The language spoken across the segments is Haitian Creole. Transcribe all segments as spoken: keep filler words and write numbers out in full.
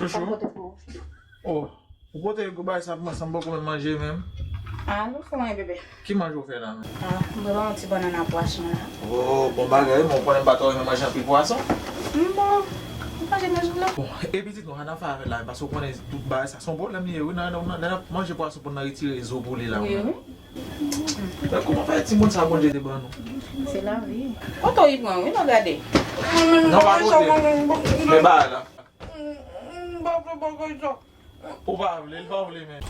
Chouchou. Sa m pote pou ou. Oh, ou pote gwo bagay sa pou mwen san m poko menm manje menm? Ah, nou fou, wi, bebe. Ki manje ou fè la menm? Ah, m prepare yon ti bannann ak pwason la. Oh, bon bagay, bon, ou konnen m pa twò renmen manje anpil pwason. M bon, ou pa janm manje la? Bon, e pitit nou, ann fè avè l la, paske ou konnen tout bagay sa se yon pwoblèm li ye, wi, nan, nan, nan, nan manje pwason pou n retire zo pou li la. Wi, wi. Men kòman fè timoun sa Bondye te ban nou? Se lavi. Kote w pran, wi, non, gade. Non, pa kote. Men bagay la. M pa vle bagay sa. Ou pa vle, li pa vle, men.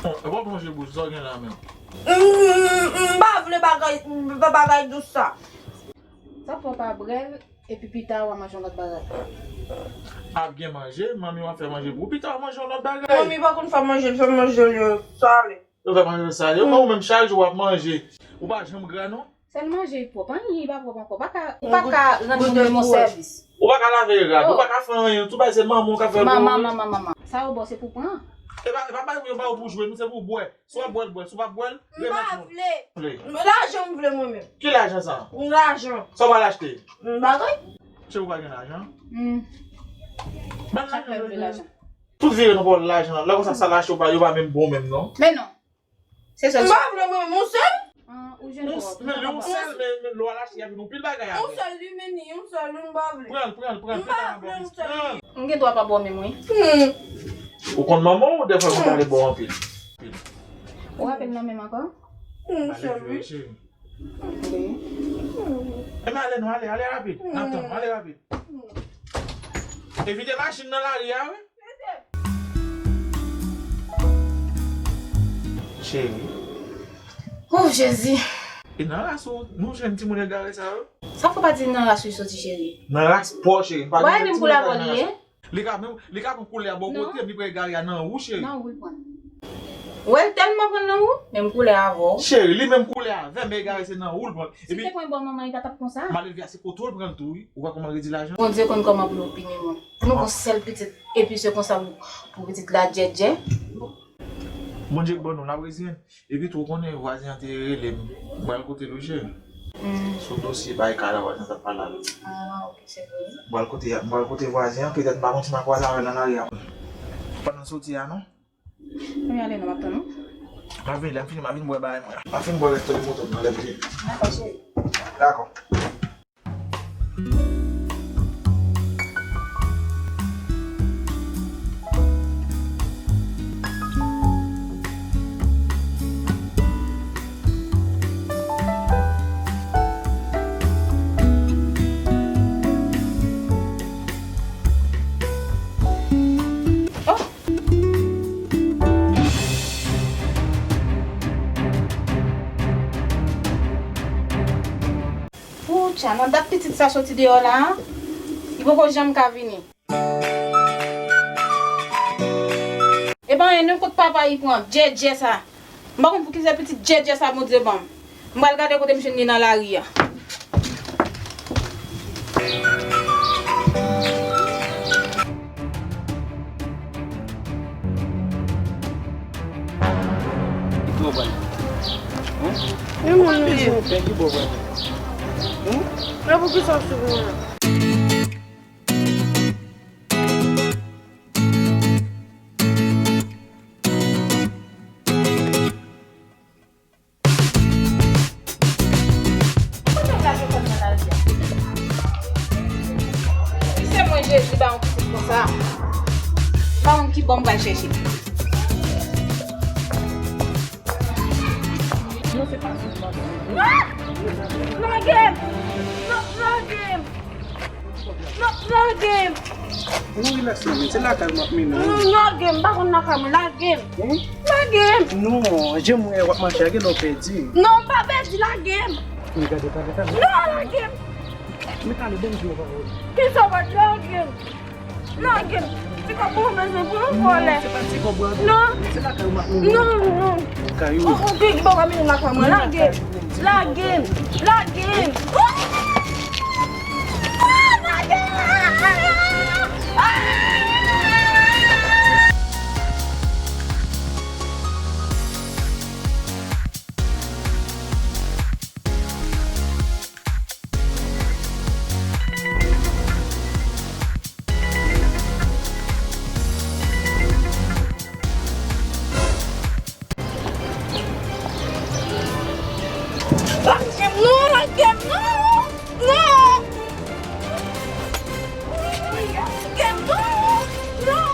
Bon, e pa plonje bouch, sa w gen la menm? M pa vle bagay, bagay dous sa. Sa fò pa brèl. Epi pita w a manje yon lòt bagay. Ap gen manje, manmi w ap fè manje pou ou. Pita w a manje yon lòt bagay. Manmi pa konn fè manje, l fè manje l sale. Yo fè manje l sale. Yo fè ou menm chak jou w ap manje. Ou pa janm gra non. Sèl manje pwòp, anyen pa pwòp ankò. Ou pa ka, ou pa ka rann moun yon sèvis. Ou pa ka lave rad, ou pa ka fè anyen. Tout bagay se manman w k ap fè pou ou. Manman, manman, manman. Sa yo ba w se pou pran. E pa, e pa bay yo ba w pou jwe, non, se pou bwè. Si w ap bwè l, bwè. Si w p ap bwè l, remèt moun. M pa vle. Vle. Lajan m vle mwen menm. Ki lajan sa? Yon lajan. Sa w pral achte? Yon bagay. Cheri, ou pa gen lajan? Hmm. Ban m lajan. Tout vire nou ba w lajan. Lè konsa sa l achte yo pa, yo pa menm bon menm non. Men non. Se sèl. M pa vle mwen menm, yon sèl. Ah, ou jwenn twòp. Men yon sèl, men, men lè w al achte, y ap vin yon pil bagay avè. Yon sèl li, men ni yon sèl li, m pa vle. Pran l, pran l, pran l, pran l. M pa vle yon sèl li. M gen dwa pa ba w menm, wi. Hmm. Ou konn manman w, dèfwa ou pale ba w anpil. Ou rapèl nan menm ankò? Hmm, sèl wi. Ok. Enben ale non, ale, ale rapid. N ap tann ou, ale rapid. Evite machin nan lari a, wi. Cheri. Oh, Jezi. E nan ras ou, nou jwenn timoun egare sa yo? Sa fò pa di nan ras ou soti, cheri. Nan ras pa w, cheri. M pa gen timoun egare nan ras. Li ka menm, li ka pran koulè a bò kote m, li pran egare a nan ou, cheri. Nan ou l pran. Ou wè l tèlman pran nan ou, menm koulè avè w. Cheri, li menm koulè avè m, men egare se nan ou l pran. Si te pran bò manman, li pa t ap konsa. Malelve a se kote w l pran l tou, wi. Ou wè kòman l redi lajan? Bondye konn kòman pou l pini moun. Nou gon sèl pitit, epi se konsa pou, pou pitit la djèdjè. Bondye k ban nou, n ap reziyen n. Epi tou, ou konnen vwazen an te rele m. M pral kote l wi, cheri. Hmm. Sou dosye bay kay la, vwazen an t ap pale avè m. Ah, ok, se vre. M pral kote, m pral kote vwazen an, petèt m pa konn si m a kwaze avè l nan lari a. Pa nan soti a, non? Ann ale non, m ap tann ou. M ap vini, lè m fini, m ap vin bwè bagay mwen. M ap fin bwè rès tou moto m nan lè m vini. Dakò, cheri. Dakò. Oh! Poutcha, nan dat pitit sa soti deyò la a, li poko janm ka vini. E pa anyen non, kot papa li pran djèdjè sa. M pa konn poukisa pitit djèdjè sa Bondye ban m. M pral gade kote m jwenn li nan lari a. Ki bò w pral? Hein? Ou pa bezwen pè, ki bò w pral? Hein? E poukisa w sou mwen? Kote m lage kò m nan lari a? Si se mwen Jezi ba yon pitit konsa, m pa konn ki bò m pral chèche. Non, se pa sa. Ah! Lage m! Non, lage m! Non, lage m! Non, relax non, men se lakay m ap mennen w. Non, lage m, m pa konn lakay mwen, lage m. Hein? Lage m. Non, jan m wè w ap mache a, genlè w pèdi. Non, m pa pèdi, lage m. Men gade, gade, gade. Non, lage m. Men talè, bon, m di w yon pawòl. Kisa w pa di, lage m. Lage m. Ti kòb ou bezwen pou yon vòlè. Non, se pa ti kòb ou ap vòlè. Non. Se lakay ou m ap mennen w. Non, non. Lakay ou. Ou, ou gen bò w ap mennen m lakay mwen, lage m. Lage m! Lage m! Ah! Lage m! Ah! Non! Non! Kèm, non! Non!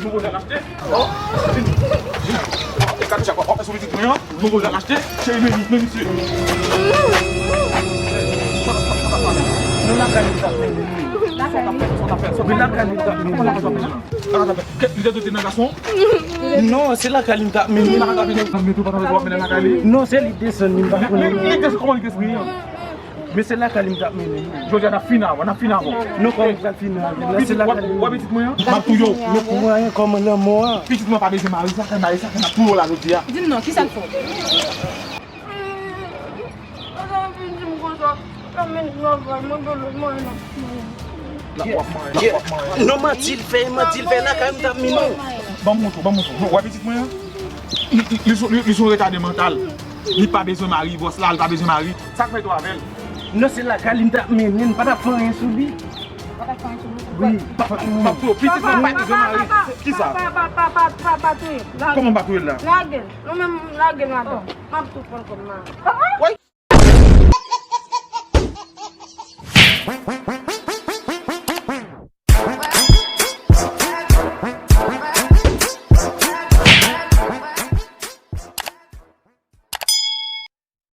Nouvo jèn achte. Oh. Gade sa w ap fè sou pitit mwen an. Nouvo jèn achte. Cheri, men, men misye. Nou lakay li t ap mennen nou. Wi, lakay li t ap mennen nou. Li te dote nan gason. Non, se lakay li t ap mennen nou. Non, se li desann li, m pa konnen. Men, men, men, men, kòman li te espri an? Men se lakay li m t ap mennen nou. Jodi a n ap fini avè w, n ap fini avè w. Non, kòman m pral fini avè l? Se lakay li. W ap, w ap pitit mwen an? M ap touye w. Men pou mwen, kòman lanmò a? Pitit mwen pa bezwen mari, sa fè mari, sa fè n ap touye w la jodi a. Di m non, kisa l fè w? Non, manti l fè, manti l fè, lakay m t ap mennen w. Ban m montre w, ban m montre w. Non, w ap pitit mwen an? Li, li, li, li se yon retade mantal. Li pa bezwen mari, bòs la, li pa bezwen mari. Sa k fè w avè l? Non, se lakay li m t ap mennen, m pa t ap fè anyen sou li. Wi. Papa, papa, pitit mwen pa bezwen mari. Kisa? Papa, papa, papa, pa touye. Kòman pa touye l la? Lage l. Nou menm, lage l madanm. M ap tou pran kòm mari.